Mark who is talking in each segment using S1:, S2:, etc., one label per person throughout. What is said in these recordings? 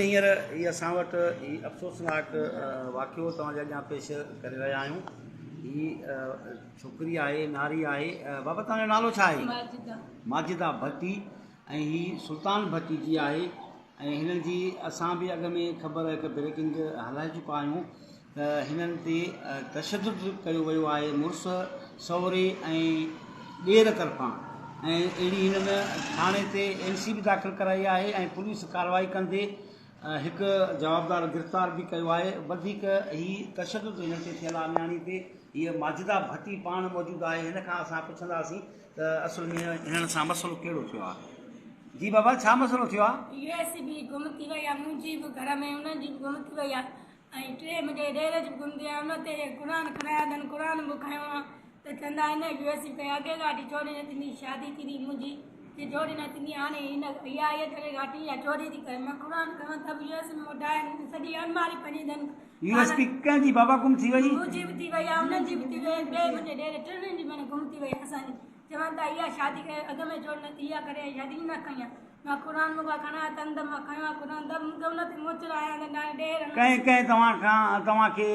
S1: هينئر هي اسان وٽ هي افسوسناڪ واقعو توهان جي اڳيان پيش ڪري رهيا آهيون. هي ڇوڪري آهي، ناري آهي. بابا توهان جو نالو ڇا آهي؟
S2: ماجده.
S1: ماجده ڀٽي ۽ هي سلطان ڀٽي جي آهي ۽ هنن جي اسان به اڳ ۾ خبر هڪ بريڪنگ هلائي چڪا آهيون ته هنن تي تشدد ڪيو ويو آهي مڙس، سهري ۽ ڏير طرفان ۽ اهڙي هنن ٿاڻي تي اين سي به داخل ڪرائي آهي ۽ پوليس ڪارروائي ڪندي هڪ جوابدار گرفتار به ڪيو آهي وڌيڪ هي تشدد هنن تي ٿيل آهي نياڻي تي هيء ماجده ڀٽي پاڻ موجود آهي هن کان اسان پڇنداسين ته اصل ۾ هنن سان مسئلو ڪهڙو ٿيو آهي جي بابا ڇا مسئلو ٿيو آهي؟
S2: يو ايس بي گم ٿي وئي آهي منهنجي به گهر ۾ انهن جي به گم ٿي وئي آهي ۽ ٽي منهنجي ڏير جي به گم ٿي آهي ان تي قرآن کڻايا اٿن قرآن به کنيو آهي ته چوندا آهن يو ايس بي ڪئي اڳي گاڏي چوري نه ٿيندي شادي ٿيندي منهنجي جي چوري نه ٿيندي هاڻي هن اها آئي تڏهن گاڏي اها چوري ٿي ڪري مان قرآن کنيو ته به يو ايس بي موٽائي سڄي الماري پني اٿن.
S1: يو ايس بي ڪنهن جي بابا گم ٿي وئي؟
S2: منهنجي به ٿي وئي آهي انهن جي به ٿي وئي ٻئي منهنجي ڏير ٽنهي جي معنيٰ گم ٿي وئي اسان جي چون ٿا اها شادي ڪري اڳ ۾ چور نه ٿي اها ڪري شادي نه ڪئي آهي مان قرآن مون کان کڻان تن ته مان کنيو آهي قرآن ته مون کي ان تي موچڙا آيا آهن ڏاڍا ڏير آهن.
S1: ڪنهن ڪنهن توهان کان توهان کي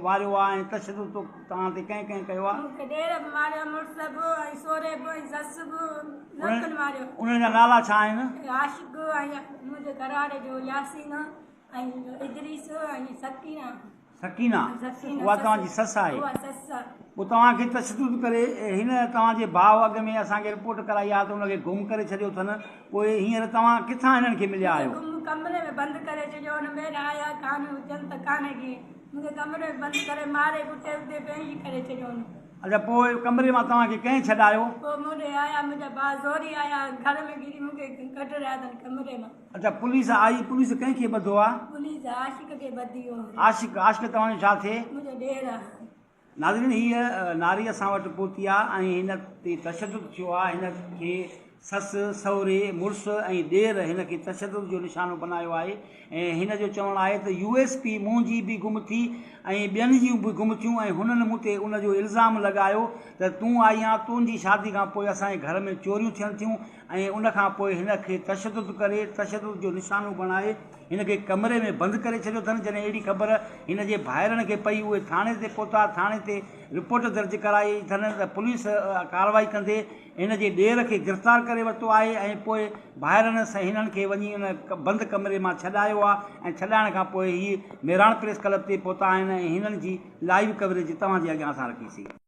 S1: واريو آهي ۽ تشدد توهان تي ڪنهن ڪنهن ڪيو آهي؟
S2: مون کي ڏير به ماريو آهي مڙس به ۽ سهري به ۽ سس به سڀني ماريو.
S1: انهن جا نالا ڇا آهن؟
S2: عاشق ۽ منهنجي گهر واري جو ياسين ۽ ادريس ۽ سڪينه.
S1: سڪينه، اها توهان جي سس آهي. پوء توهان کي تشدد ڪري هن توهان جي ڀاء اڳ ۾ اسان کي رپورٽ ڪرائي آهي ته ان کي گم ڪري ڇڏيو اٿن، پوء هينئر توهان ڪٿان هنن کي مليا آهيو؟
S2: گم ڪمري ۾ بند ڪري ڇڏيو هن مير آيا ڪانه هجن ته ڪانه ڪي مون کي ڪمري ۾ بند ڪري ماري ڪٽي اتي بيهوش ڪري ڇڏيو هن.
S1: اڇا پوء ڪمري مان توهان کي ڪنهن ڇڏايو؟
S2: پوء مون ڏي آيا منهنجا ڀاء زوري آيا گهر ۾ گهڙي مون کي ڪڍ رهيا اٿن ڪمري مان.
S1: اڇا پوليس آئي پوليس ڪنهن کي ٻڌو آ؟
S2: پوليس عاشق کي ٻڌي هو.
S1: عاشق عاشق توهان جو ڇا ٿئي؟
S2: منهنجو ڏير آ.
S1: ناظرين هيء ناري اسان وٽ پهتي آ ۽ هن تي تشدد ٿيو آ هن کي سس سهري مڙس ۽ ڏير هن کي تشدد جو نشانو بنايو آهي ۽ هن جو چوڻ آهي ته يو ايس پي منهنجي به گم ٿي ۽ ٻين جون به گم ٿيون ۽ هنن مون تي ان جو الزام لڳايو ته تون آئي آن تنهنجي شادي کان پوء اسان جي گهر ۾ چوريون ٿين ٿيون ۽ ان کان پوء هن کي تشدد ڪري تشدد جو نشانو بڻائي هن کي ڪمري ۾ بند ڪري ڇڏيو اٿن جڏهن اهڙي خبر هن جي ڀائرن کي پئي اهي ٿاڻي تي پهتا ٿاڻي تي رپورٽ درج ڪرائي اٿن ته پوليس ڪارروائي ڪندي هن جي ڏير کي گرفتار ڪري ورتو آهي ۽ پوء ڀائرن هنن کي وڃي ان بند ڪمري مان ڇڏايو آهي ۽ ڇڏائڻ کان پوء هي مهراڻ پريس ڪلب تي پهتا آهن ۽ هنن جي لائيو ڪوريج توهان جي اڳيان اسان رکي سي.